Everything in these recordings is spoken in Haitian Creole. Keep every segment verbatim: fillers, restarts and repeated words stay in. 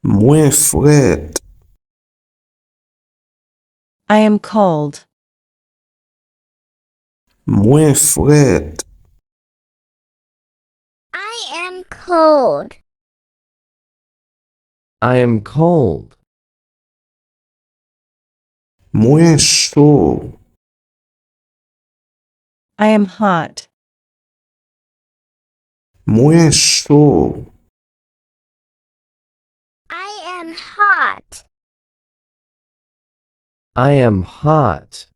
Mwen frèt. I am cold. Mwen frèt. I am cold. I am cold. Mwen cho. I am hot. Mwen cho. I am hot. I am hot.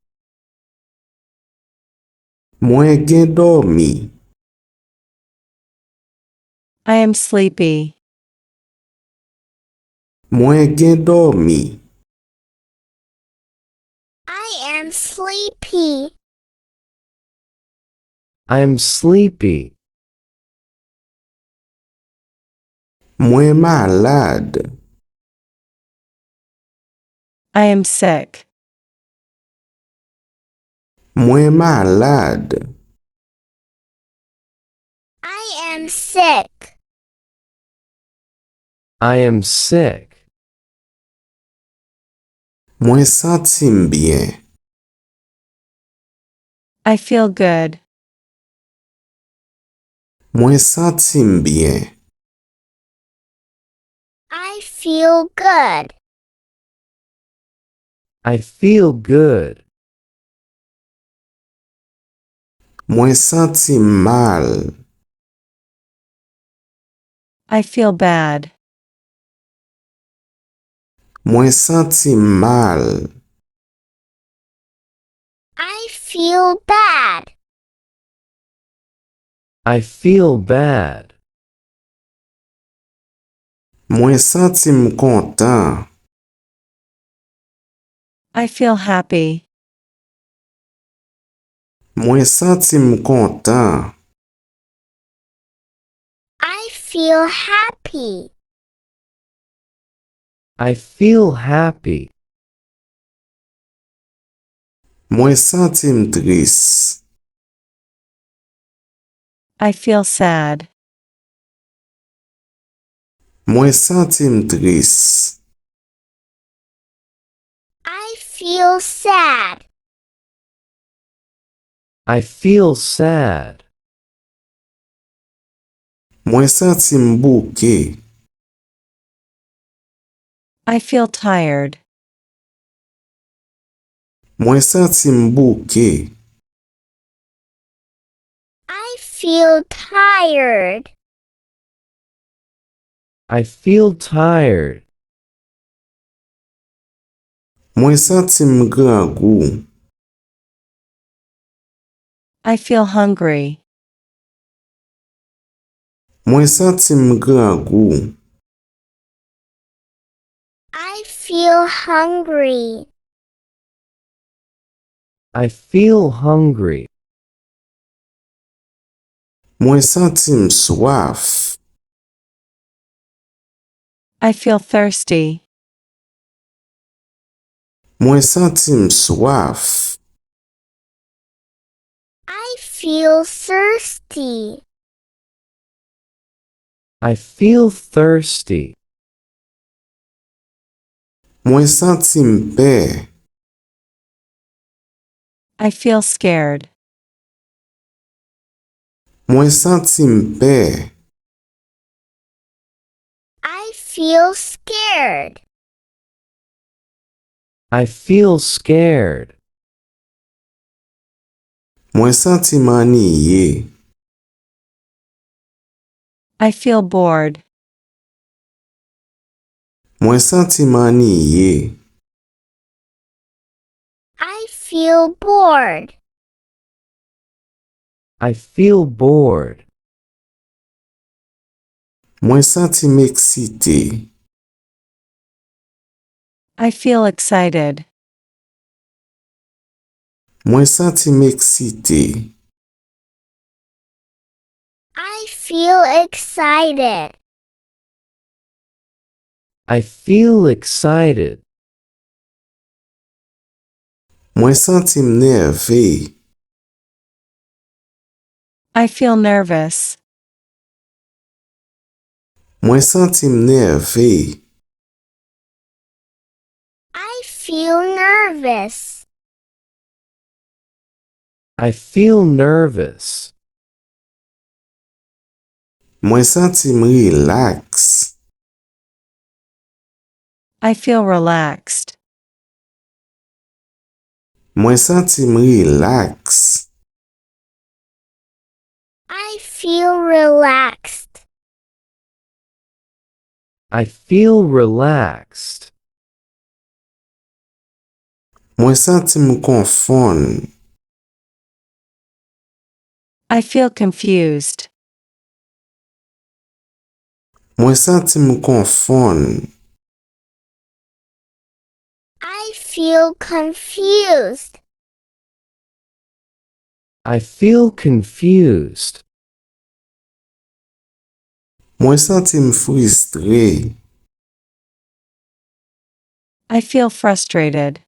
Mwen gen dòmi. I am sleepy. Mwen gen dòmi. I am sleepy. I am sleepy. Mwen malad. I am sick. Mwen malad. I am sick. I am sick. Mwen santi m byen. I feel good. Mwen santi m byen. I feel good. I feel good. Mwen santi m mal. I feel bad. Mwen santi m mal. I feel bad. I feel bad. Mwen santi m kontan. I feel happy. Mwen santi m kontan. I feel happy. I feel happy. Mwen santi m tris. I feel sad. Mwen santi m tris. I feel sad. I feel sad. Mwen santi m bouke. I feel tired. Mwen santi m bouke. I feel tired. I feel tired. Mwen santi m grangou. I feel hungry. Mwen santi m grangou. I feel hungry. I feel hungry. Mwen santi m swaf. I feel thirsty. Mwen santi m swaf. I feel thirsty. I feel thirsty. Mwen santi m pè. I feel scared. Mwen santi m pè. I feel scared. I feel scared. Mwen santi m anniye. I feel bored. Mwen santi m anniye. I feel bored. I feel bored. Mwen santi m eksite. I feel excited. Mwen santi m eksite. I feel excited. I feel excited. Mwen santi m nève. I feel nervous. Mwen santi m feel nervous. I feel nervous. Mwen santi m rilaks. I feel relaxed. Mwen santi m rilaks. I feel relaxed. I feel relaxed. Mwen santi m konfonn. I feel confused. Mwen santi m konfonn. I feel confused. I feel confused. Mwen santi m fristre. I feel frustrated.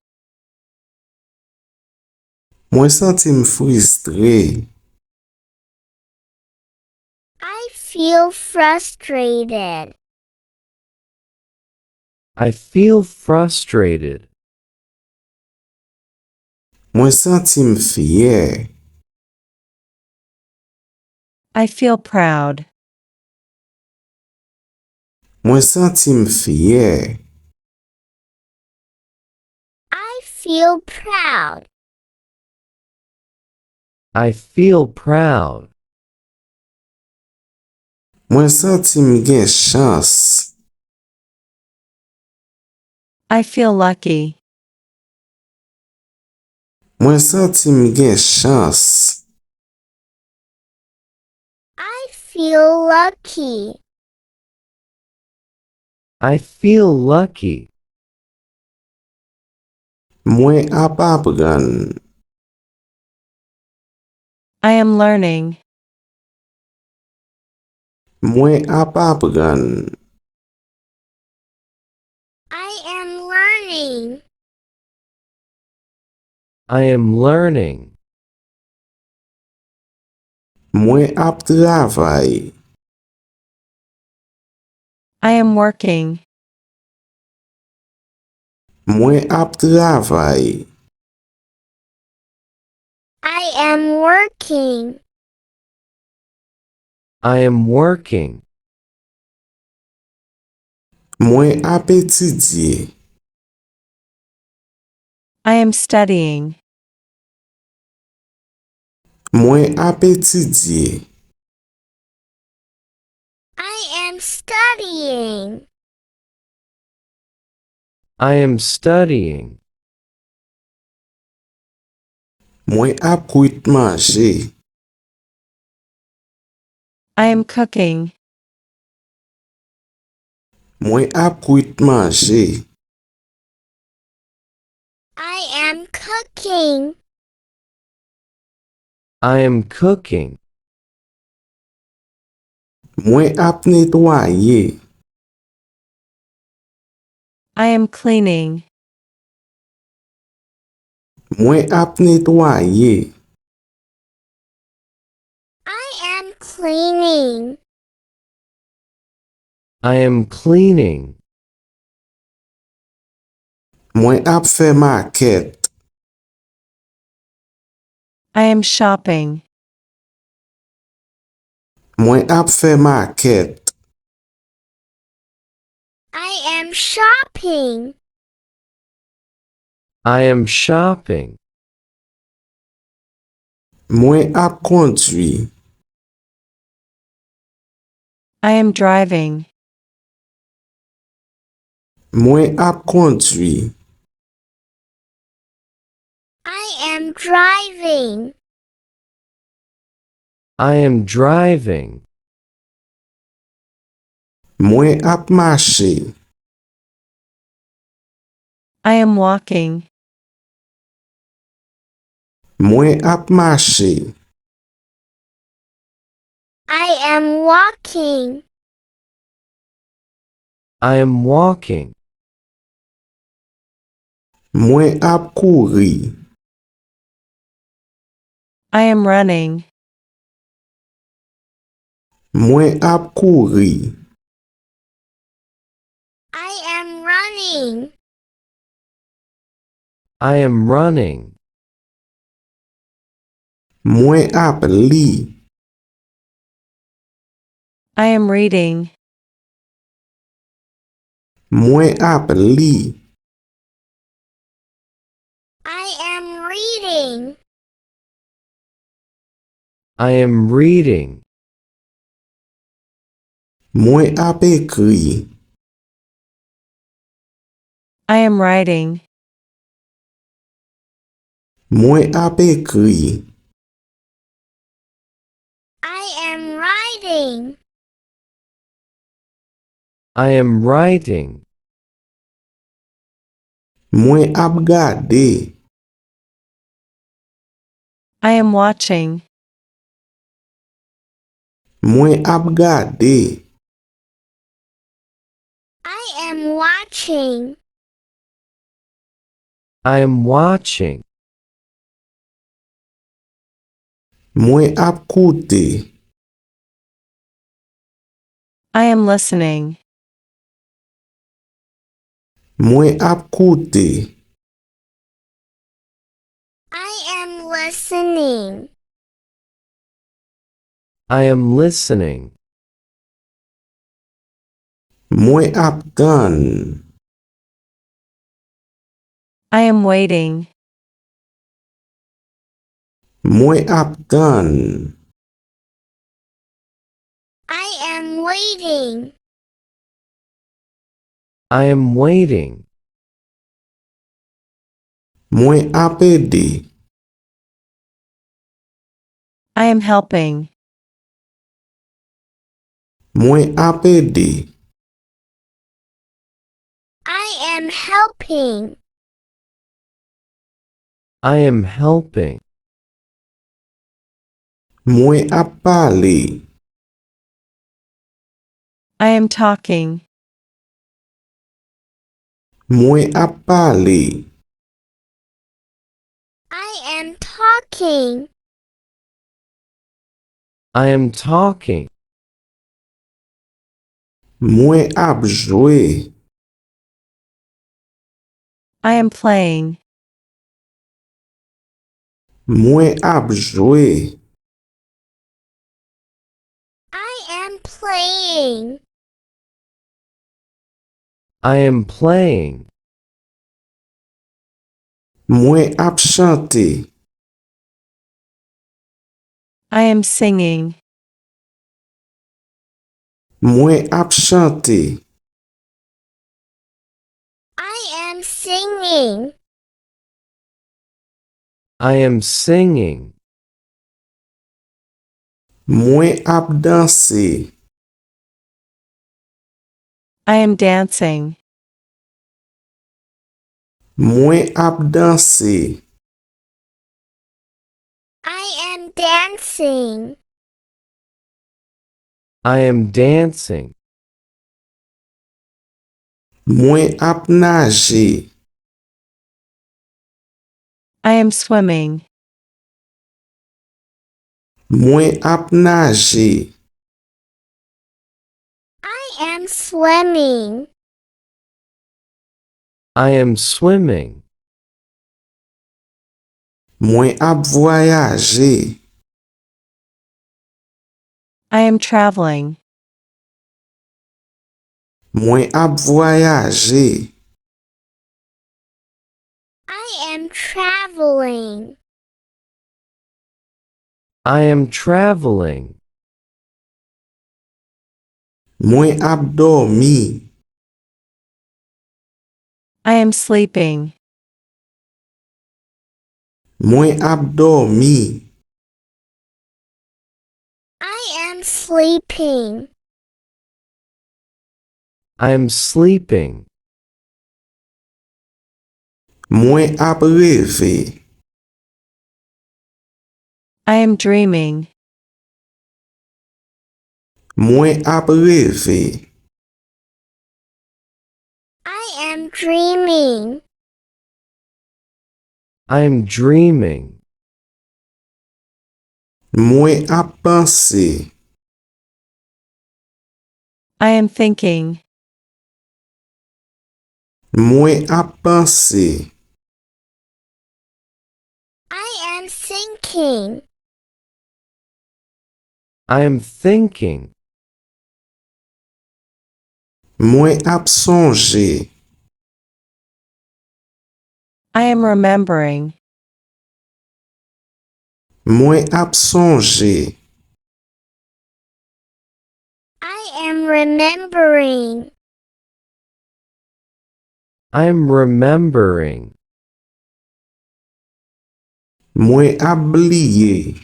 Mwen santi m fristre. I feel frustrated. I feel frustrated. Mwen santi m fyè. I feel proud. Mwen santi m fyè. I feel proud. I feel proud. Mwen santi m gen chans. I feel lucky. Mwen santi m gen chans. I feel lucky. I feel lucky. Mwen ap aprann. I am learning. Mwen ap aprann. I am learning. I am learning. Mwen ap travay. I am working. Mwen ap travay. I am working. I am working. Mwen ap etidye. I am studying. Mwen ap etidye. I am studying. I am studying. Mwen ap kwit manje. I am cooking. Mwen ap kwit manje. I am cooking. I am cooking. Mwen ap netwaye. I am cleaning. Mwen ap netwaye. I am cleaning. I am cleaning. Mwen ap fè makèt. I am shopping. Mwen ap fè makèt. I am shopping. I am shopping. Mwen ap kondwi. I am driving. Mwen ap kondwi. I am driving. I am driving. Mwen ap mache. I am walking. Mwen ap mache. I am walking. I am walking. Mwen ap kouri. I am running. Mwen ap kouri. I am running. I am running. Mwen ap li. I am reading. Mwen ap li. I am reading. I am reading. Mwen ap ekri. I am writing. Mwen ap ekri. I am writing. I am writing. Mwen ap gade. I am watching. Mwen ap gade. I am watching. I am watching. Mwen ap koute. I am listening. Mwen ap koute. I am listening. I am listening. Mwen ap tann. I am waiting. Mwen ap tann. I am waiting. I am waiting. Mwen ap ede. I am helping. Mwen ap ede. I am helping. I am helping. Mwen ap pale. I am talking. Mwen ap pale. I am talking. I am talking. Mwen ap jwe. I am playing. Mwen ap jwe. I am playing. I am playing. Mwen ap chante. I am singing. Mwen ap chante. I am singing. I am singing. Mwen ap danse. I am dancing. Mwen ap danse. I am dancing. I am dancing. Mwen ap naje. I am swimming. Mwen ap naje. I am swimming. I am swimming. Mwen ap vwayaje. I am traveling. Mwen ap vwayaje. I am traveling. I am traveling. Mwen ap dòmi. I am sleeping. Mwen ap dòmi. I am sleeping. I am sleeping. Mwen ap reve. I am dreaming. Mwen ap reve. I am dreaming. I am dreaming. Mwen ap panse. I am thinking. Mwen ap panse. thinking. I am thinking. Mwen ap sonje. I am remembering. Mwen ap sonje. I am remembering. I am remembering. Mwen ap bliye.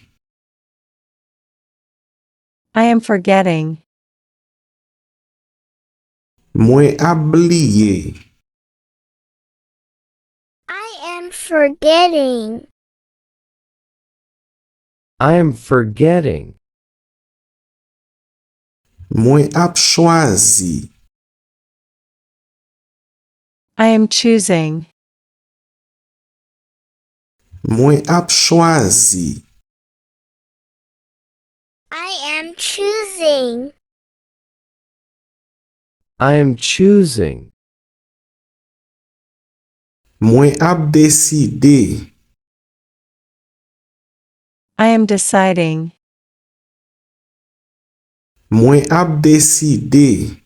I am forgetting. Mwen ap bliye. I am forgetting. I am forgetting. Mwen ap chwazi. I am choosing. Mwen ap chwazi. I am choosing. I am choosing. Mwen ap deside. I am deciding. Mwen ap deside.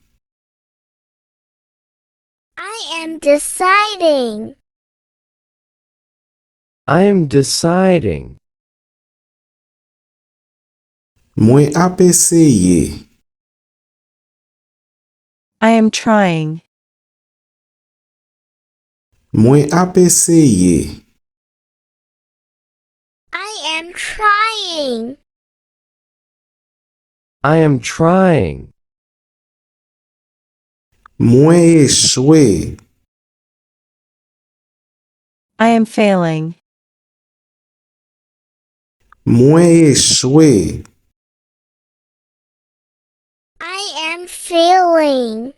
I am deciding. I am deciding. Mwen ap eseye. I am trying. Mwen ap eseye. I am trying. I am trying. Mwen echwe. I am failing. Mwen echwe. I am failing.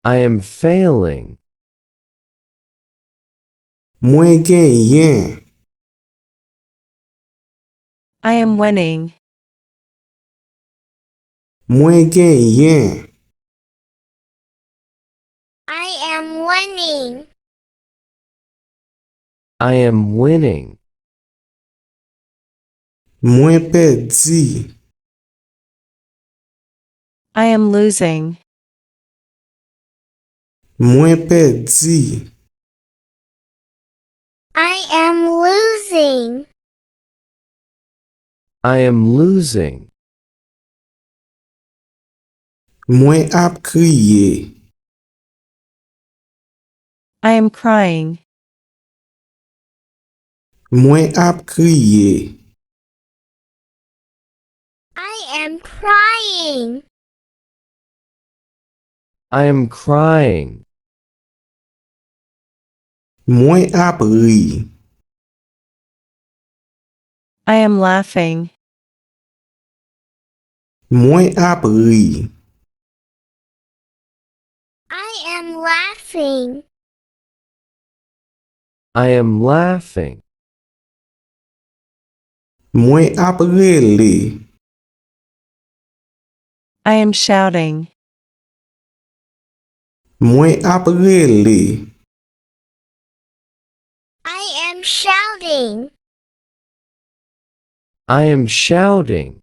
I am failing. Mwen genyen. I am winning. Mwen genyen. I am winning. I am winning. Mwen pèdi. I am losing. Mwen pèdi. I am losing. I am losing. Mwen ap kriye. I am crying. Mwen ap kriye. I am crying. I am crying. Mwen ap ri. I am laughing. Mwen ap ri. I am laughing. I am laughing. Mwen ap rele. I am shouting. Mwen ap rele. I am shouting. I am shouting.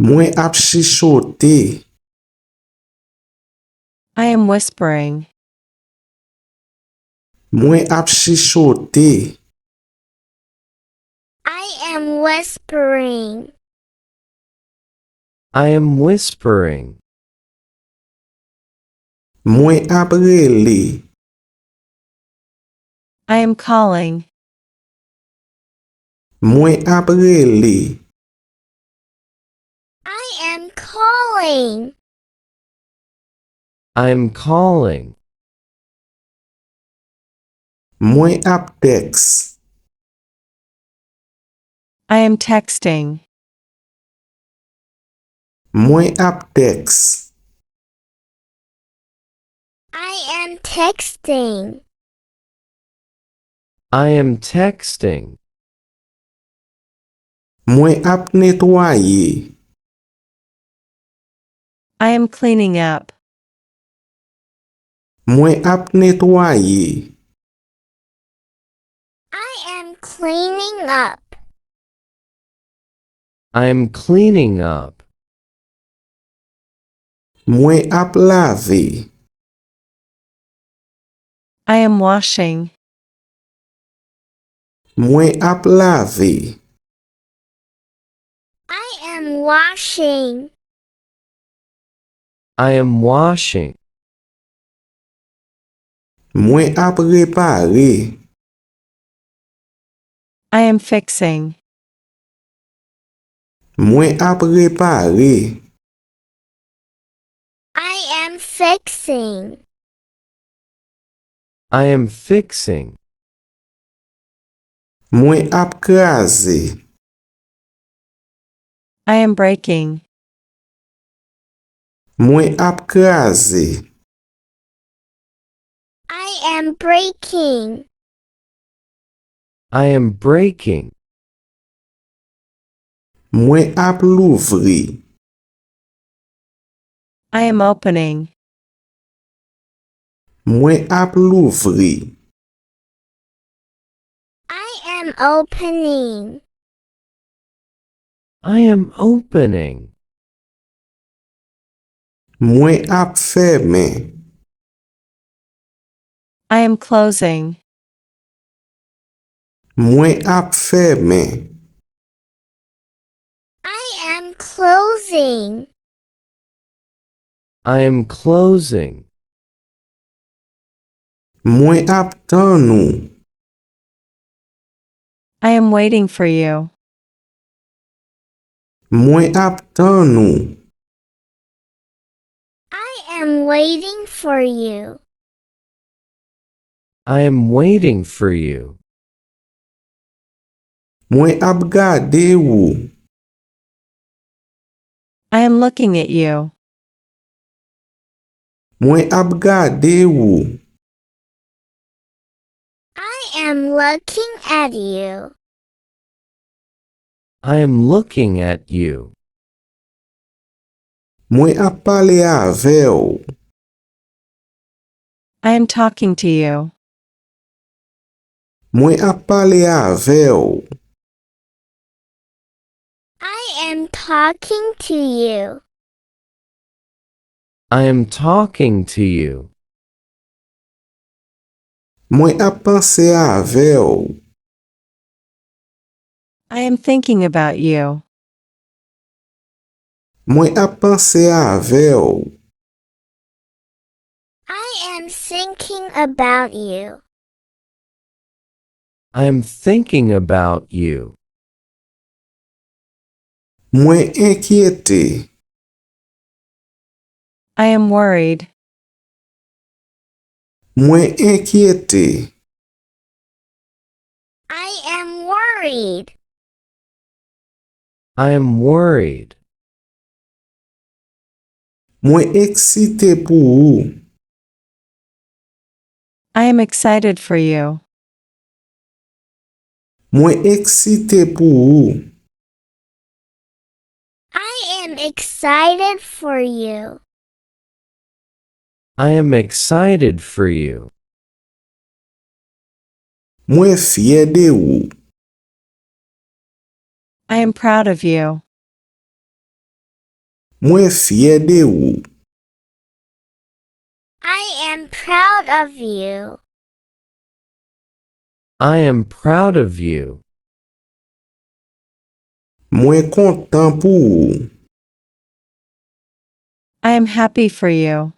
Mwen ap chichote. I am whispering. Mwen ap chichote. I am whispering. I am whispering. Mwen ap rele. I am calling. Mwen ap rele. I am calling. I am calling. Mwen ap tèks. I am texting. Mwen ap tèks. I am texting. I am texting. Mwen ap netwaye. I am cleaning up. Mwen ap netwaye. cleaning up. I'm cleaning up. Mwen ap lave. I am washing. Mwen ap lave. I am washing. I am washing. Mwen ap repare. I am fixing. Mwen ap repare. I am fixing. I am fixing. Mwen ap kraze. I am breaking. Mwen ap kraze. I am breaking. I am breaking. Mwen ap louvri. I am opening. Mwen ap louvri. I am opening. I am opening. Mwen ap fèmen. I am closing. Mwen ap fèmen. I am closing. I am closing. Mwen ap tann ou. I am waiting for you. Mwen ap tann ou. I am waiting for you. I am waiting for you. Mwen ap gade ou. I am looking at you. Mwen ap gade ou. I am looking at you. I am looking at you. Mwen ap pale avè w. I am talking to you. Mwen ap pale avè w. I am talking to you. I am talking to you. Mwen ap panse avè w. I am thinking about you. Mwen ap panse avè w. I am thinking about you. I am thinking about you. Mwen enkyete. I am worried. Mwen enkyete. I am worried. I am worried. Mwen eksite pou ou. I am excited for you. Mwen eksite pou ou. I am excited for you. I am excited for you. Mwen fyè de ou. I am proud of you. Mwen fyè de ou. I am proud of you. I am proud of you. Mwen kontan pou ou. I am happy for you.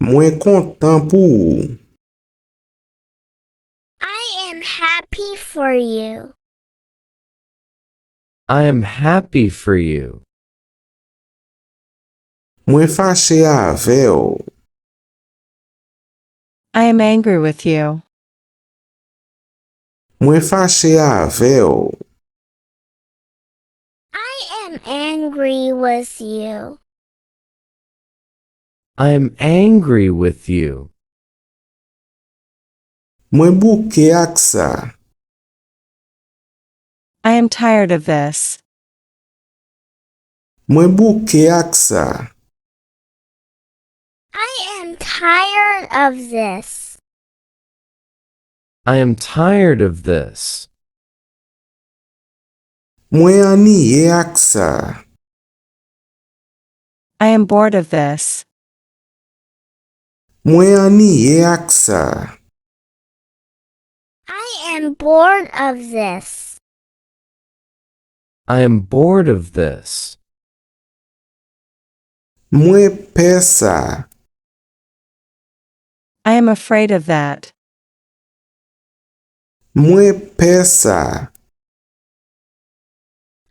Mwen kontan pou ou. I am happy for you. I am happy for you. Mwen fache avè w. I am angry with you. Mwen fache avè w. I am angry with you. I am angry with you. Mwen bouke ak sa. I am tired of this. Mwen bouke ak sa. I am tired of this. I am tired of this. Mwen anniye ak sa. I am bored of this. Mwen anniye ak sa. I am bored of this. I am bored of this. Mwen pè sa. I am afraid of that. Mwen pè sa.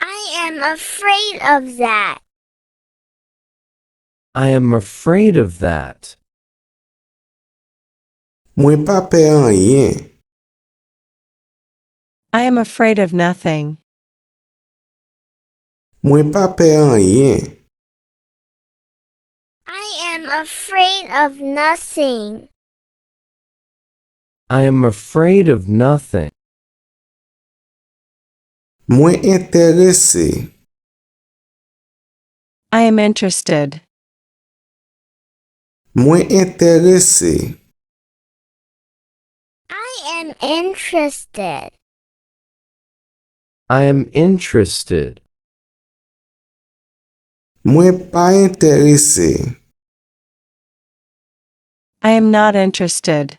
I am afraid of that. I am afraid of that. Mwen pa pè anyen. I am afraid of nothing. Mwen pa pè anyen. I am afraid of nothing. I am afraid of nothing. Mwen enterese. I am interested. Mwen enterese. I am interested. I am interested. Mwen pa enterese. I am not interested.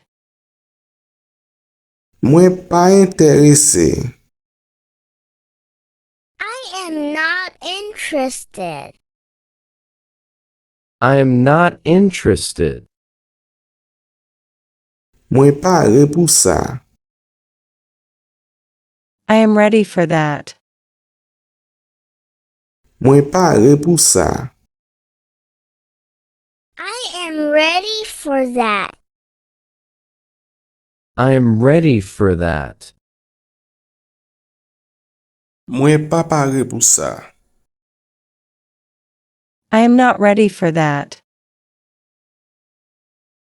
Mwen pa enterese. I am not interested. I am not interested. Mwen pare pou sa. I am ready for that. Mwen pare pou sa. I am ready for that. I am ready for that. Mwen pa pare pou sa. I am not ready for that.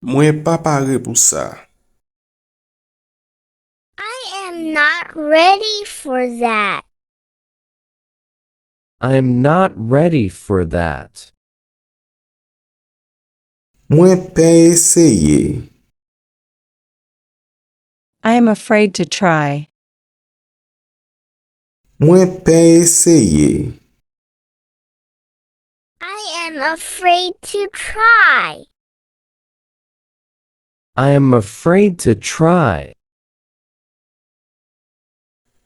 Mwen pa pare pou sa. I am not ready for that. I am not ready for that. Mwen pè eseye. I am afraid to try. Mwen pè eseye. I am afraid to try. I am afraid to try.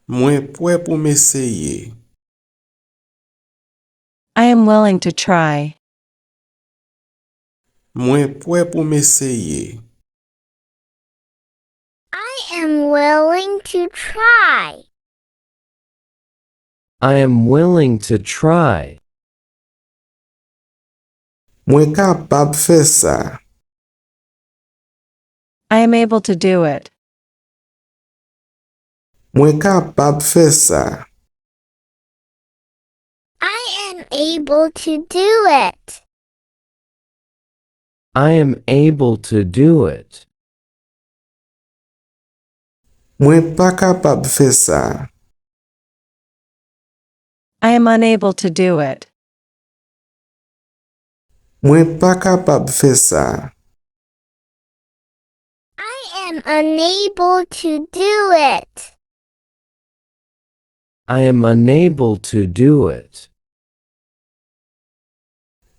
Mwen pwè pou m eseye. I am willing to try. Mwen pwè pou m eseye. I am willing to try. I am willing to try. Mwen kapab fè sa. I am able to do it. Mwen kapab fè sa. I am able to do it. I am able to do it. Mwen pa kapab fè sa. I am unable to do it. Mwen pa kapab fè sa. I am unable to do it. I am unable to do it.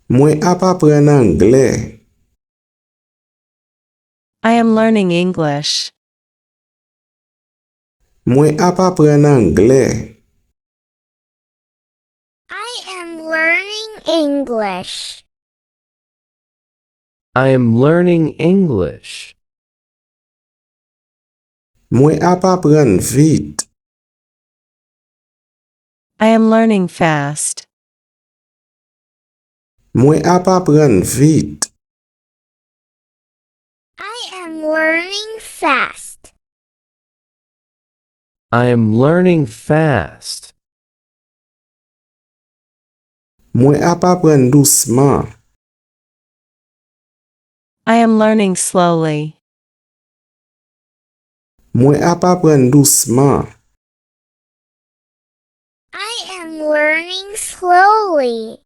Mwen ap aprann anglè. I am learning English. Mwen ap aprann anglè. I am learning English. I am learning English. Mwen ap aprann vit. I am learning fast. Mwen ap aprann vit. I am learning fast. I am learning fast. Mwen ap aprann dousman. I am learning slowly. Mwen ap aprann dousman. I am learning slowly.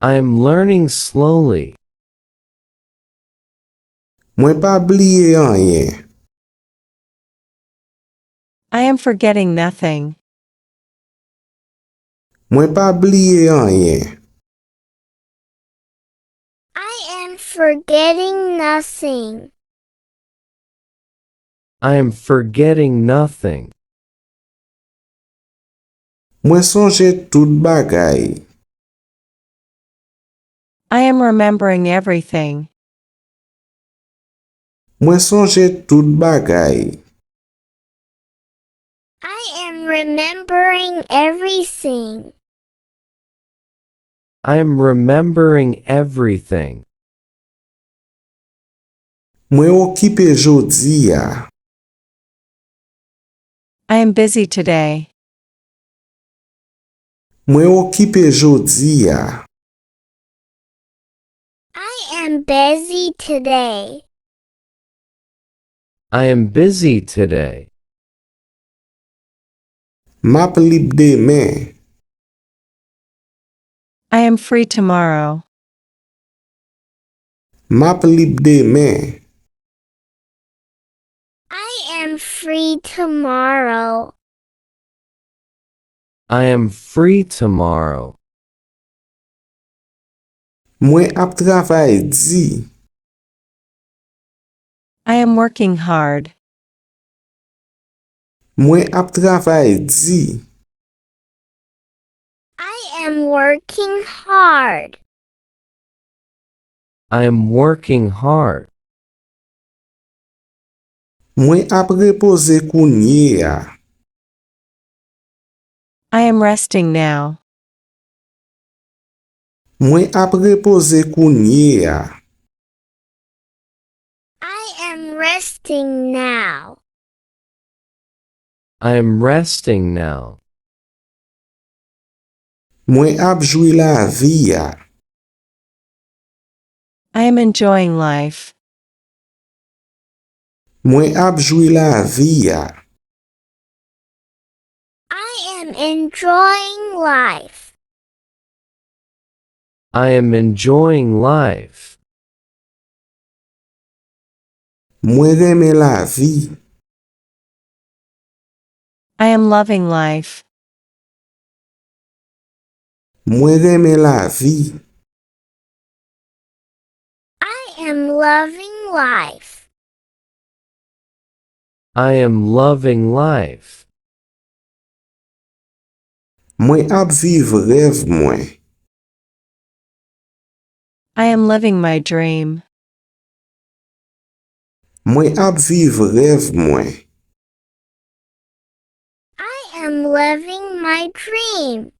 I am learning slowly. Mwen pa bliye anyen. I am forgetting nothing. Mwen pa bliye anyen. I am forgetting nothing. I am forgetting nothing. Mwen sonje tout bagay. I am remembering everything. Mwen sonje tout bagay. I am remembering everything. I am remembering everything. Mwen okipe jodi a. I am busy today. Mwen okipe jodi a. I am busy today. I am busy today. M ap lib demen. I am free tomorrow. M ap lib demen. I am free tomorrow. I am free tomorrow. Mwen ap travay di. I am working hard. Mwen ap travay di. I am working hard. I am working hard. Mwen ap repoze kounye a. I am resting now. Mwen ap repoze kounye a. I am resting now. I am resting now. Mwen ap jwi lavi a. I am enjoying life. Mwen ap jwi lavi a. I am enjoying life. I am enjoying life. Mwen renmen lavi. I am loving life. Mwen renmen lavi. I am loving life. I am loving life. Mwen ap viv rèv mwen. I am living my dream. Mwen ap viv rèv mwen. I am living my dream.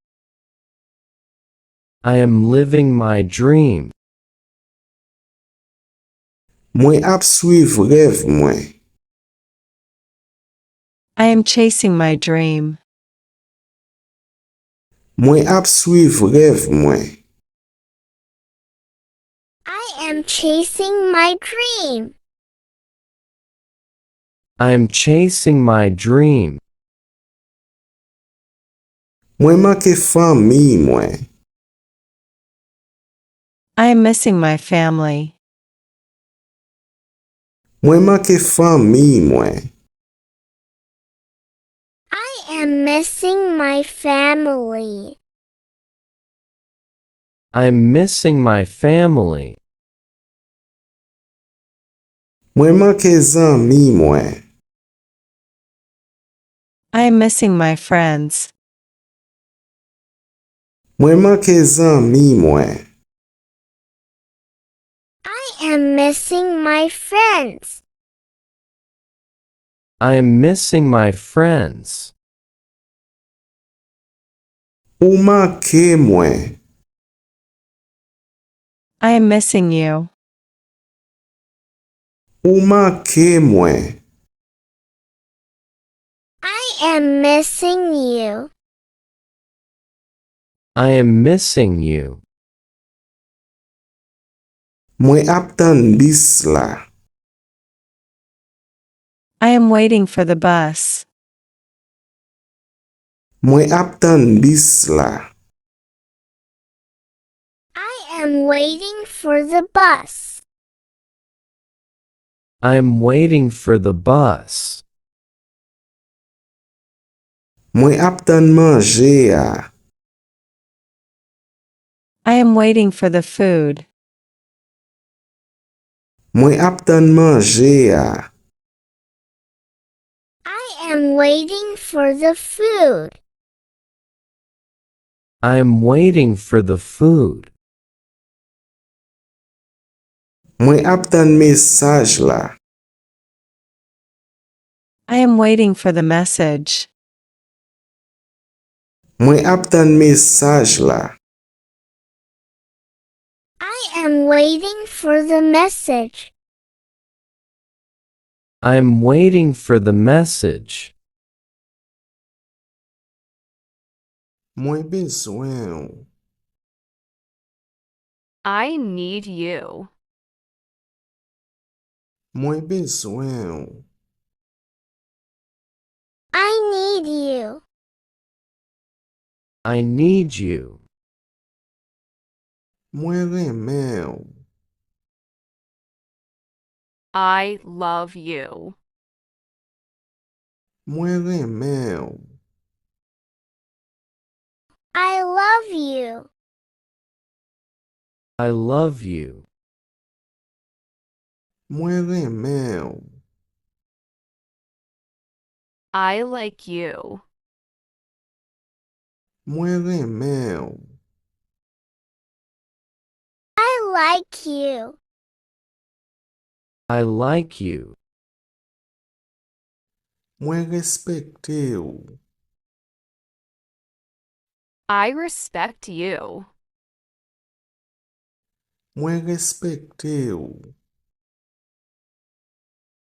I am living my dream. Mwen ap swiv rèv mwen. I am chasing my dream. Mwen ap swiv rèv mwen. I am chasing my dream. I am chasing my dream. Mwen manke fanmi mwen. I am missing my family. Mwen manke fanmi mwen. I am missing my family. I'm missing my family. Mwen manke zanmi mwen. I am missing my friends. Mwen manke zanmi mwen. I am missing my friends. I am missing my friends. Ou manke mwen. I am missing you. Ou manke mwen. I am missing you. I am missing you. Mwen ap tann bis la. I am waiting for the bus. Mwen ap tann bis la. I am waiting for the bus. I am waiting for the bus. Mwen ap tann manje a. I am waiting for the food. Mwen ap tann manje a. I am waiting for the food. I'm waiting for the food. Mwen ap tann mesaj la. I am waiting for the message. Mwen ap tann mesaj la. I am waiting for the message. I'm waiting for the message. Mwen bezwen w. I need you. Mwen bezwen w. I need you. I need you. Mwen renmen w. I love you. Mwen renmen w. I love you. I love you. Mwen renmen w. I like you. Mwen renmen w. I like you. I like you. Mwen respekte w. I respect you. Mwen respekte w.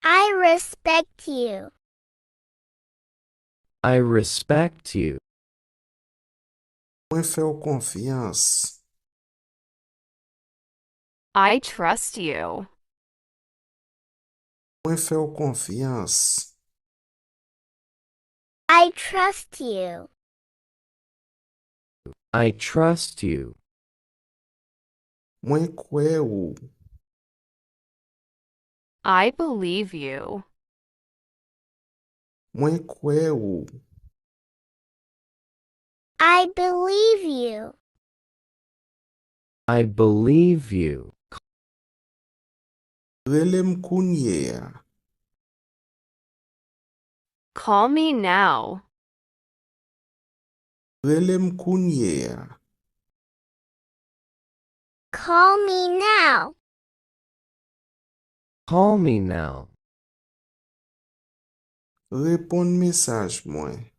I respect you. I respect you. Mwen fè w konfyans. I trust you. Mwen fè w konfyans. I trust you. I trust you. Mwen kwè ou. I believe you. Mwen kwè ou. I believe you. I believe you. Rele m kounye a. Call me now. Rele m kounye a. Call me now. Call me now. Reponn mesaj mwen.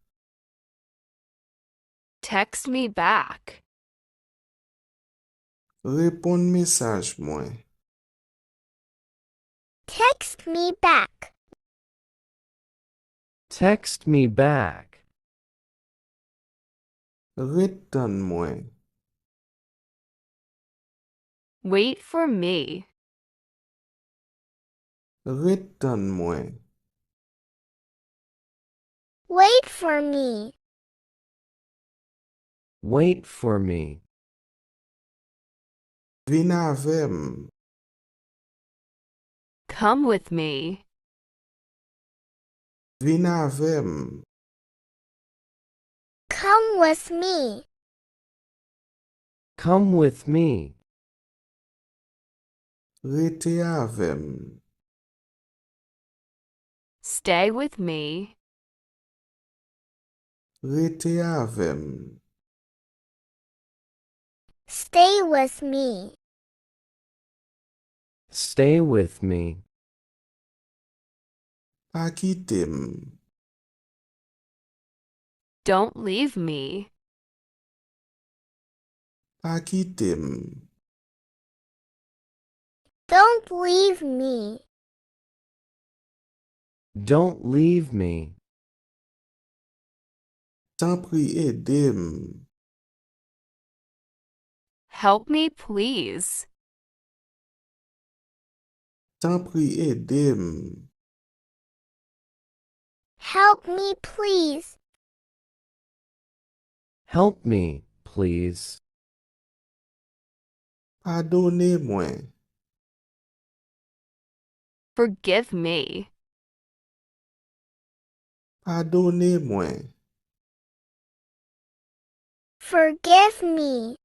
Text me back. Reponn mesaj mwen. Text me back. Text me back. Ret tann mwen. Wait for me. Ret tann mwen. Wait for me. Wait for me. Vin avè m. Come with me. Vin avè m. Come with me. Come with me. Rete avè m. Stay with me. Rete avè m. Stay with me. Stay with me. Pa kite m. Don't leave me. Pa kite m. Don't leave me. Don't leave me. Tanpri ede m. Help me, please. Tanpri ede m. Help me, please. Help me, please. Padone mwen. Forgive me. Padone mwen. Forgive me.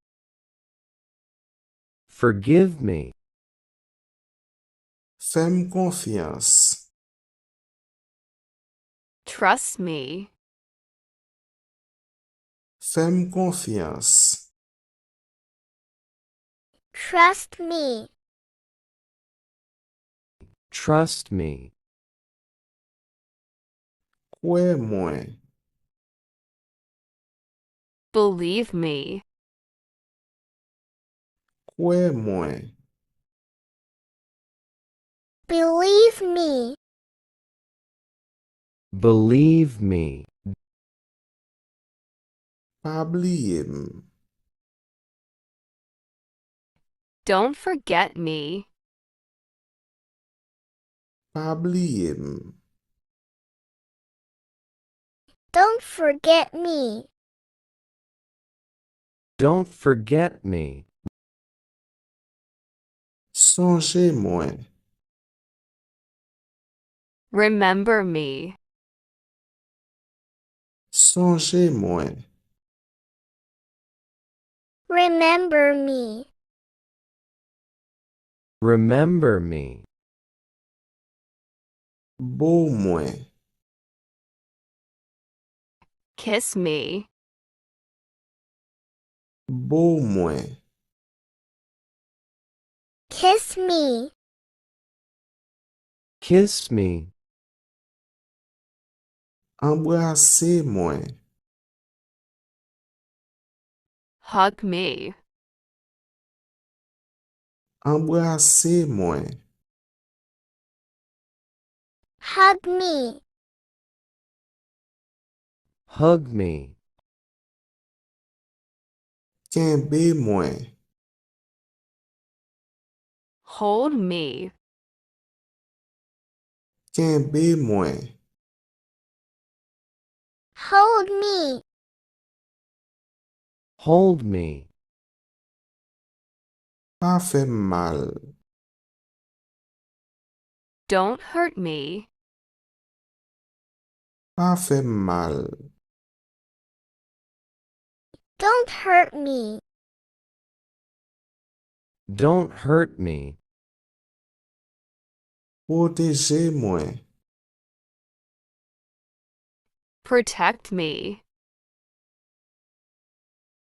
Forgive me. Fè m konfyans. Trust me. Fè m konfyans. Trust me. Trust me. Kwè mwen. Believe me. Kwè mwen. Believe me. Believe me. Pa bliye m. Don't forget me. Pa bliye m. Don't forget me. Don't forget me. Sonje mwen. Remember me. Sonje mwen. Remember me. Remember me. Bo mwen. Kiss me. Bo mwen. Kiss me. Kiss me. Anbrase mwen. Hug me. Anbrase mwen. Hug me. Hug me. Kenbe mwen. Hold me. Kenbe mwen. Hold me. Hold me. Pa fè m mal. Don't hurt me. Pa fè m mal. Don't hurt me. Don't hurt me. Pwoteje mwen. Protect me.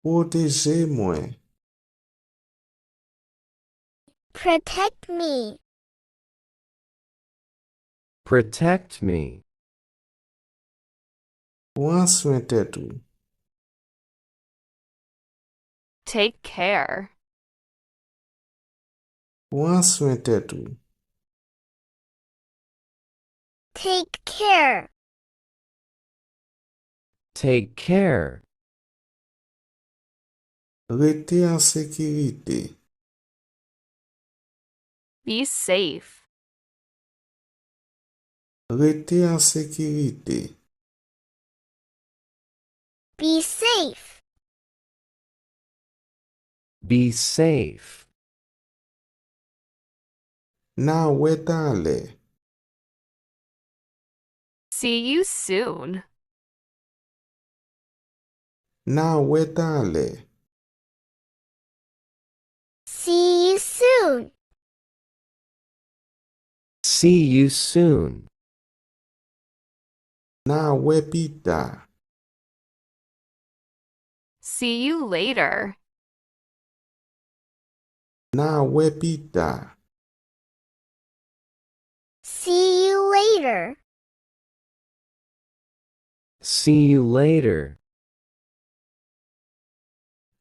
Pwoteje mwen. Protect me. Protect me. Pran swen tèt ou. Take care. Pran swen tèt ou. Take care. Take care. Rete an sekirite. Be safe. Rete an sekirite. Be safe. Be safe. N a wè talè. See you soon. N a wè talè. See you soon. See you soon. N a wè pita. See you later. N a wè pita. See you later. See you later.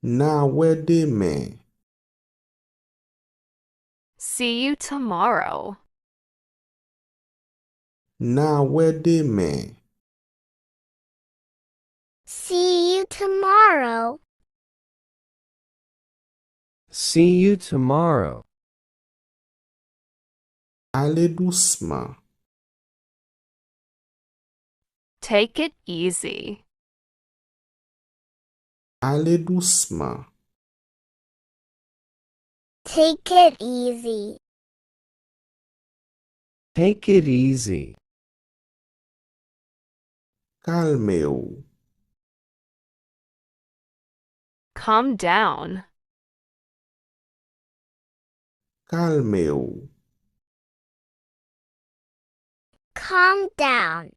N a wè demen. See you tomorrow. N a wè demen. See you tomorrow. See you tomorrow. Ale dousman. Take it easy. Ale dousman. Take it easy. Take it easy. Kalme w. Calm down. Kalme w. Calm down.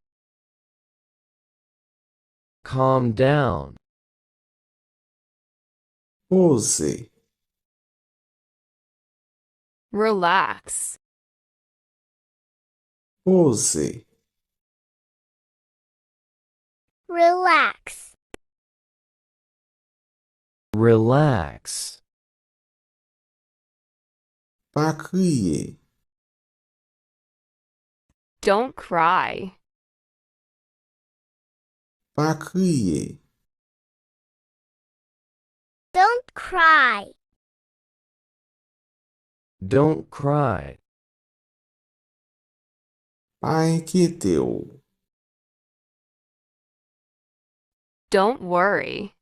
Calm down. Poze. Relax. Poze. Relax. Relax. Pa kriye. Don't cry. Pa kriye. Don't cry. Don't cry. Pa enkyete w. Don't worry.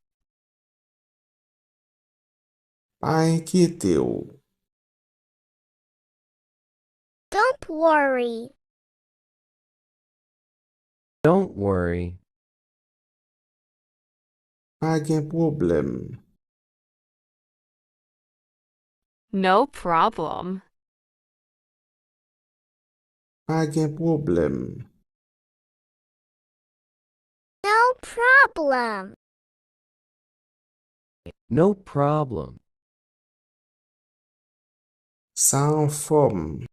Pa enkyete w. Don't worry. Don't worry. Pa gen pwoblèm. No problem. Pa gen pwoblèm. No problem. No problem. Sa anfòm.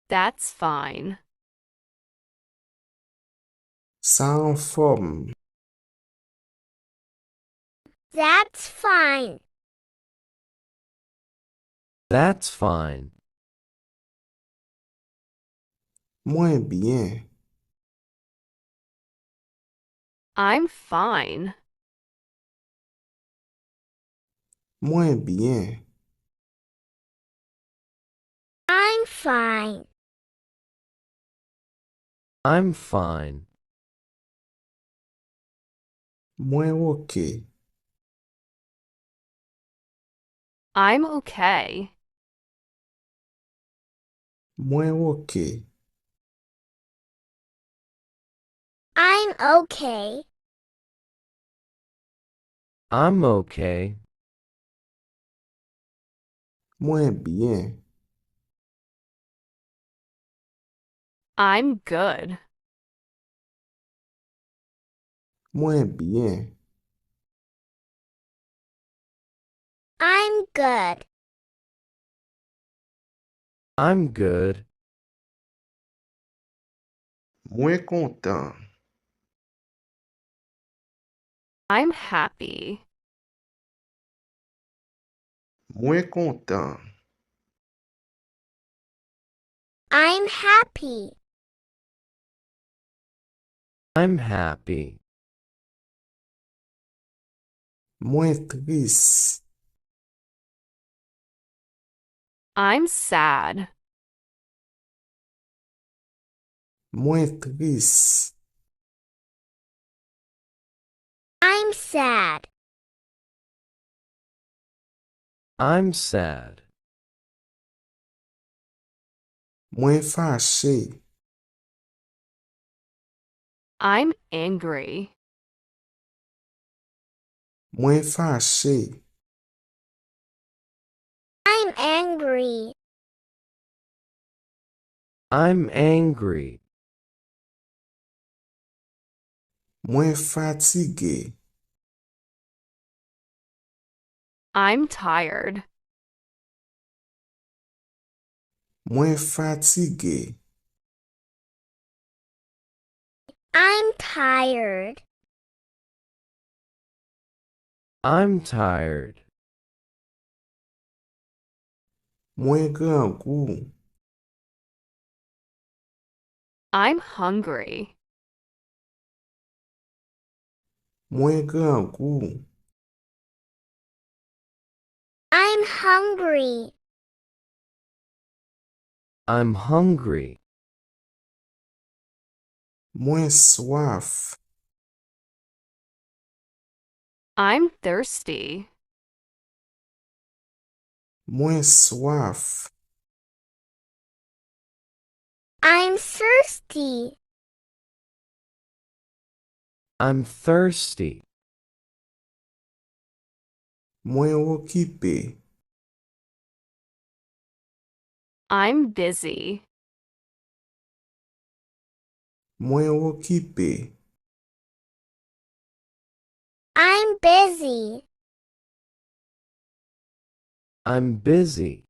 That's fine. Sa anfòm. That's fine. That's fine. Mwen byen. I'm fine. Mwen byen. I'm fine. I'm fine. Mwen oke. I'm okay. Mwen oke. I'm okay. I'm okay. Mwen byen. I'm good. Mwen byen. I'm good. I'm good. Mwen kontan. I'm happy. Mwen kontan. I'm happy. I'm happy. Mwen tris. I'm sad. Mwen tris. I'm sad. I'm sad. Mwen fache. I'm angry. Mwen fache. I'm angry. I'm angry. Mwen fatige. I'm tired. Mwen fatige. I'm tired. I'm tired. Mwen grangou. I'm hungry. Mwen grangou. I'm hungry. I'm hungry. Mwen swaf. I'm thirsty. Mwen swaf. I'm thirsty. I'm thirsty. Mwen okipe. I'm busy. Mwen okipe. I'm busy. I'm busy.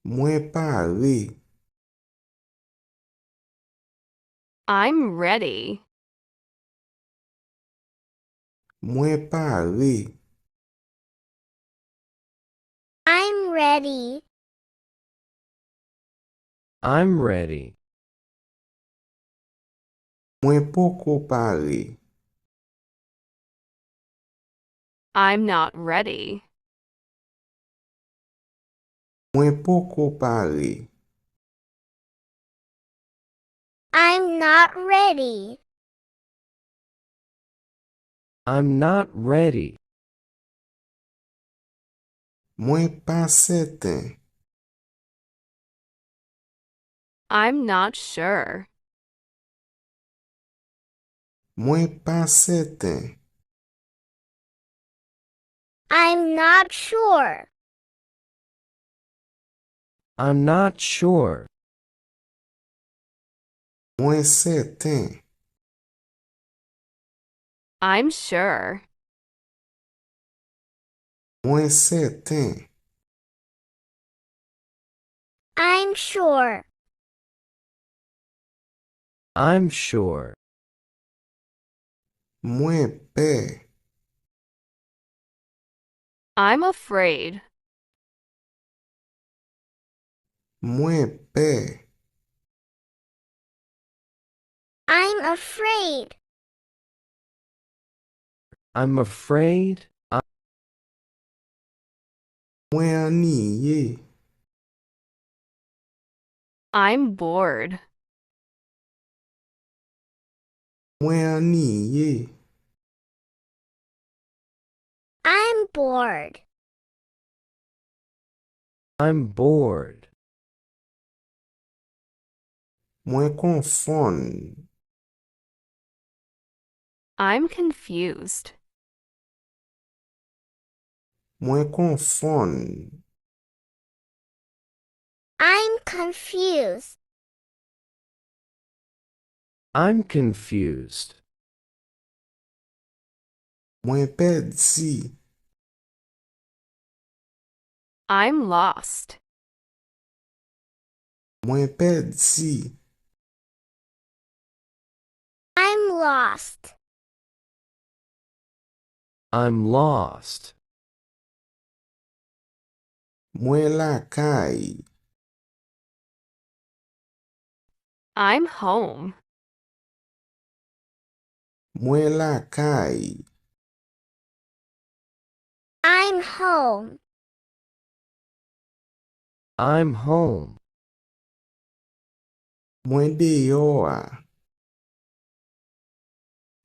Mwen pare. I'm ready. Mwen pare. I'm ready. I'm ready. Mwen poko pare. I'm not ready. Mwen poko pare. I'm not ready. I'm not ready. Mwen pa sèten. I'm not sure. Mwen pa sèten. I'm not sure. I'm not sure. Mwen sèten. I'm sure. Mwen sèten. I'm sure. I'm sure. Mwen pè. I'm afraid. Mwen pè. I'm afraid. I'm afraid. Mwen anniye. I'm bored. Mwen anniye. I'm bored. I'm bored. Mwen konfonn. I'm confused. Mwen konfonn. I'm confused. I'm confused. Mwen pèdi. I'm lost. Mwen pèdi. I'm lost. I'm lost. Mwen lakay. I'm home. Mwen lakay. I'm home. I'm home. Mwen deyò a.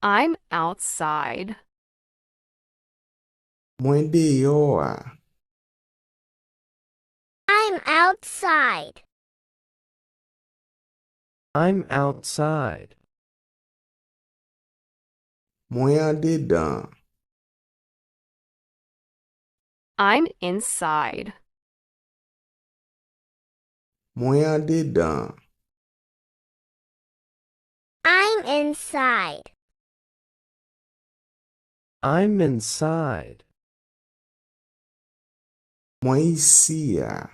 I'm outside. Mwen deyò a. I'm outside. I'm outside. Mwen andedan. I'm inside. Mwen andedan. I'm inside. I'm inside. Mwen isi a.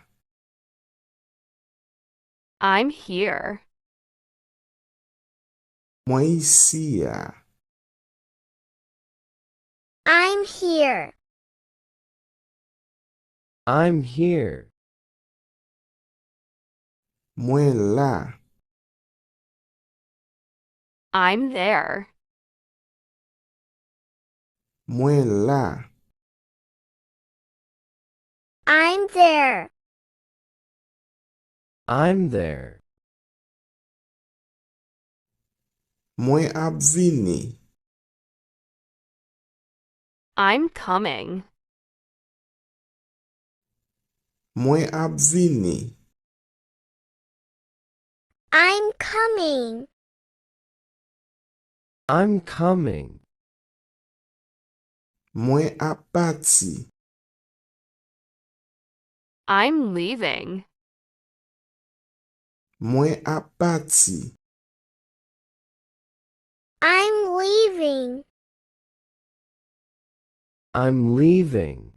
I'm here. Mwen isi a. I'm here. I'm here. Mwen la. I'm there. Mwen la. I'm there. I'm there. Mwen ap vini. I'm coming. Mwen ap vini. I'm coming. I'm coming. Mwen ap pati. I'm leaving. Mwen ap pati. I'm leaving. I'm leaving.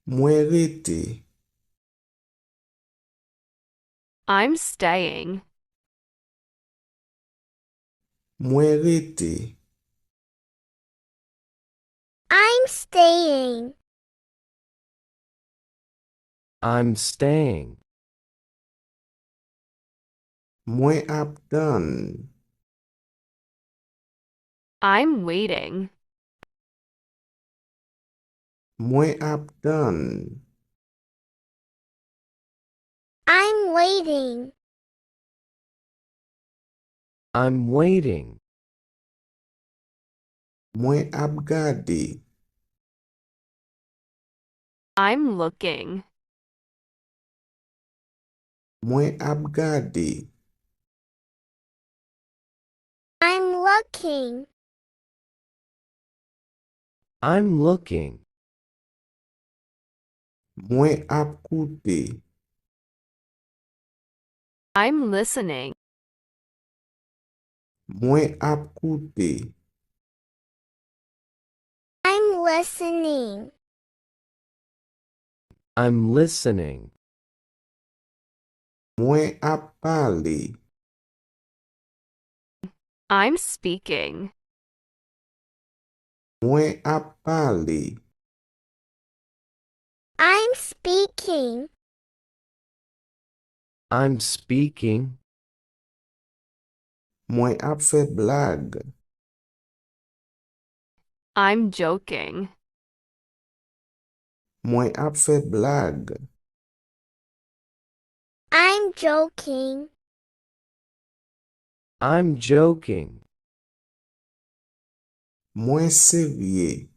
Mwen rete. I'm staying. Mwen rete. I'm staying. I'm staying. Mwen ap tann. I'm waiting. Mwen ap tann. I'm waiting. I'm waiting. Mwen ap gade. I'm looking. Mwen ap gade. I'm looking. I'm looking. Mwen ap koute. I'm listening. Mwen ap koute. I'm listening. I'm listening. Mwen ap pale. I'm speaking. Mwen ap pale. I'm speaking. I'm speaking. Mwen ap fè blag. I'm joking. Mwen ap fè blag. I'm joking. I'm joking. Mwen serye.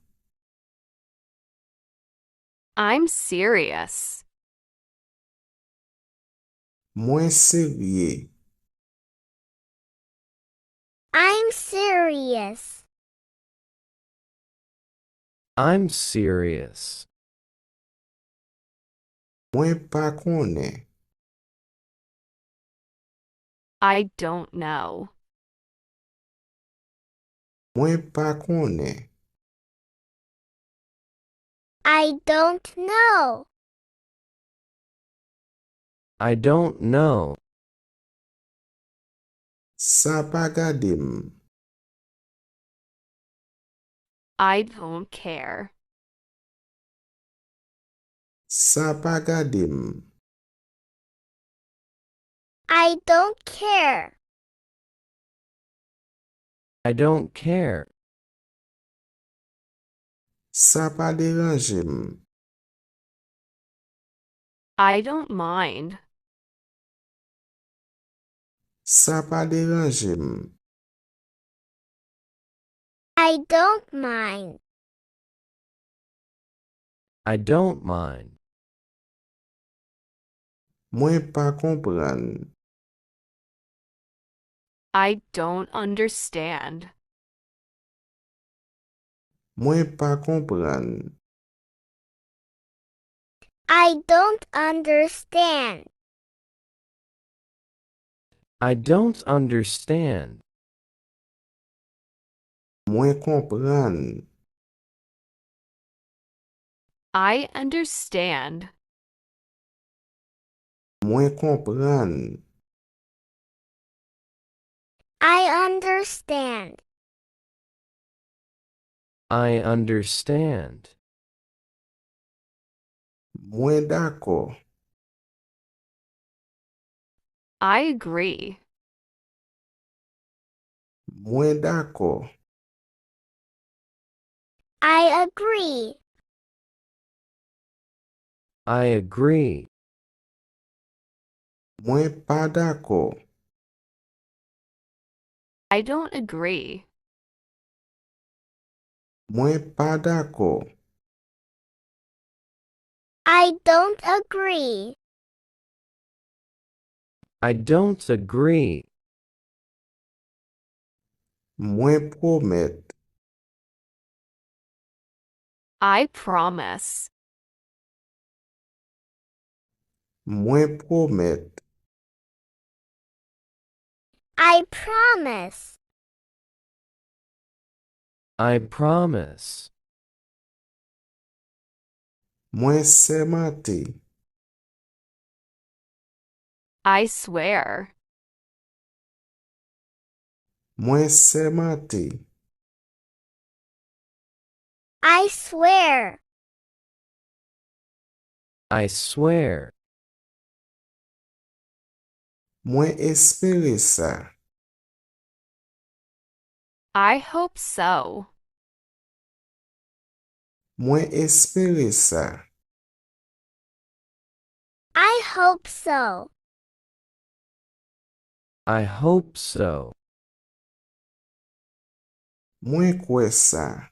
I'm serious. Mwen serye. I'm serious. I'm serious. Mwen pa konnen. I don't know. Mwen pa konnen. I don't know. I don't know. Sa pa gade m. I don't care. Sa pa gade m. I don't care. I don't care. Sa pa deranje m. I don't mind. Sa pa deranje m. I don't mind. I don't mind. Mwen pa konprann. I don't understand. Mwen pa konprann. I don't understand. I don't understand. Mwen konprann. I understand. Mwen konprann. I understand. I understand. Mwen dakò. I agree. Mwen dakò. I agree. I agree. Mwen pa dakò. I don't agree. Mwen pa dakò. I don't agree. I don't agree. Mwen pwomèt. I promise. Mwen pwomèt. I promise. I promise. Mwen sèmante. I swear. Mwen sèmante. I swear. I swear. Mwen espere sa. I hope so. Mwen espere sa. I hope so. I hope so. Mwen kwè sa.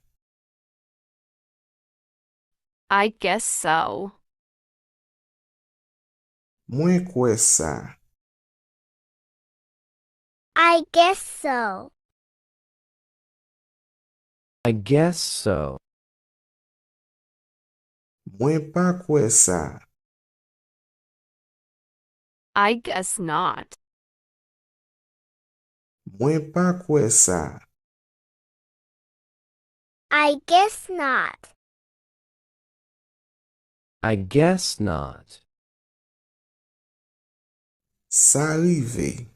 I guess so. Mwen kwè sa. I guess so. I guess so. Mwen pa kwè sa. I guess not. Mwen pa kwè sa. I guess not. I guess not. Sa rive.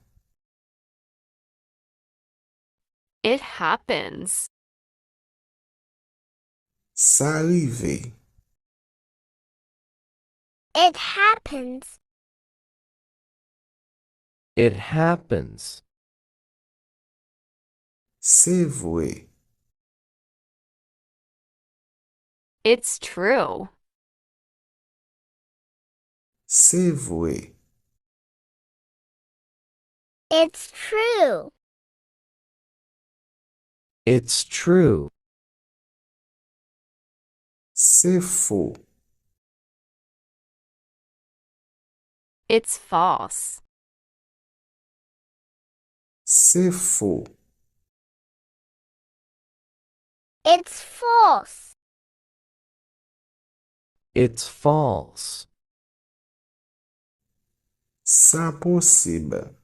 It happens. Sa rive. It happens. It happens. Se vre. It's true. Se vre. It's true. It's true. Se fo. It's false. Se fo. It's false. It's false. Sa posib.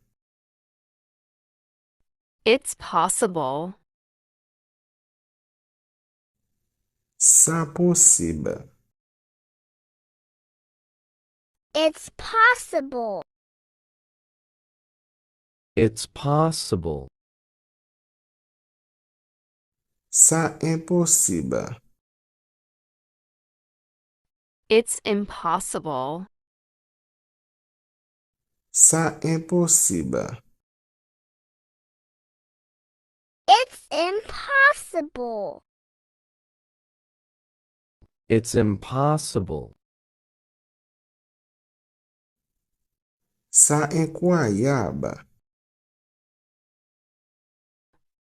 It's possible. Sa posib. It's possible. It's possible. Sa enposib. It's impossible. Sa enposib. It's impossible. It's impossible. Sa enkwayab.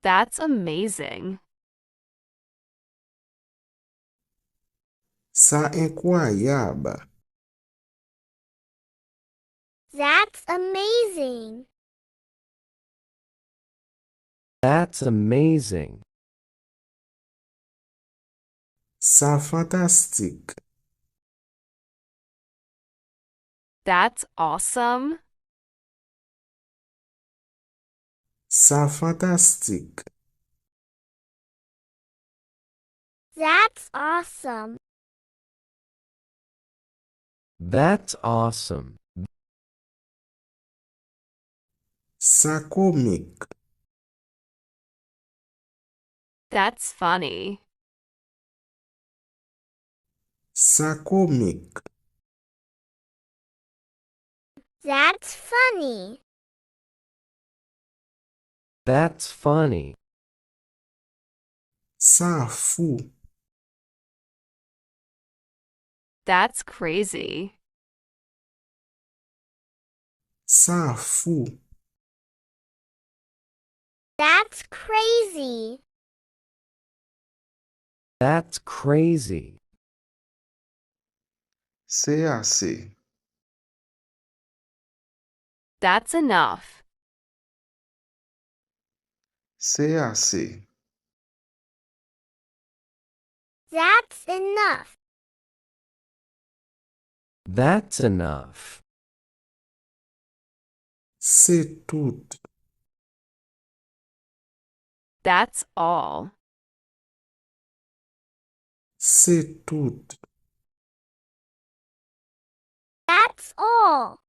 That's amazing. Sa enkwayab. That's amazing. That's amazing. Sa fantastik. That's awesome. Sa fantastik. That's awesome. That's awesome. Sa komik. That's funny. Sa komik. That's funny. That's funny. Sa fou. That's crazy. Sa fou. That's crazy. That's crazy. Se ase. That's enough. Se ase. That's enough. That's enough. Se tout. That's all. Se tout. That's all.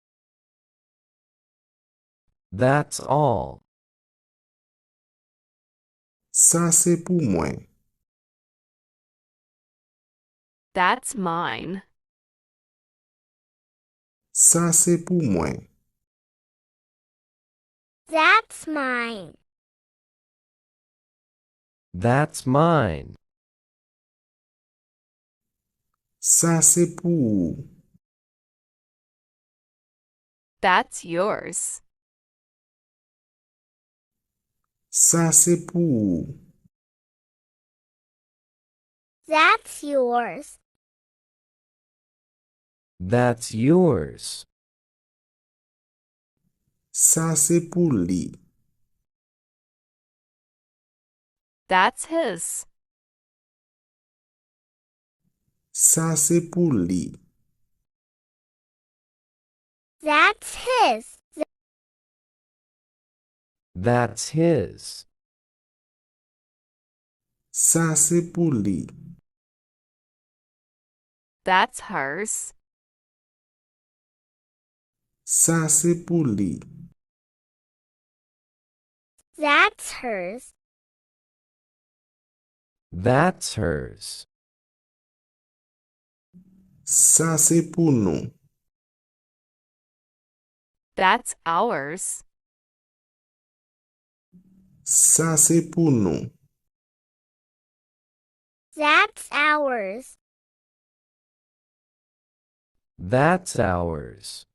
That's all. Sa se pou mwen. That's mine. Sa se pou mwen. That's mine. That's mine. Sa se pou ou. That's yours. Sa se pou ou. That's yours. That's yours. Sa se pou li. That's his. Sa se pou li. That's his. That's his. Sa se pou li. That's hers. Sa se pou li. That's hers. That's hers. Sa se pou nou. That's ours. Sa se pou nou. That's ours. That's ours.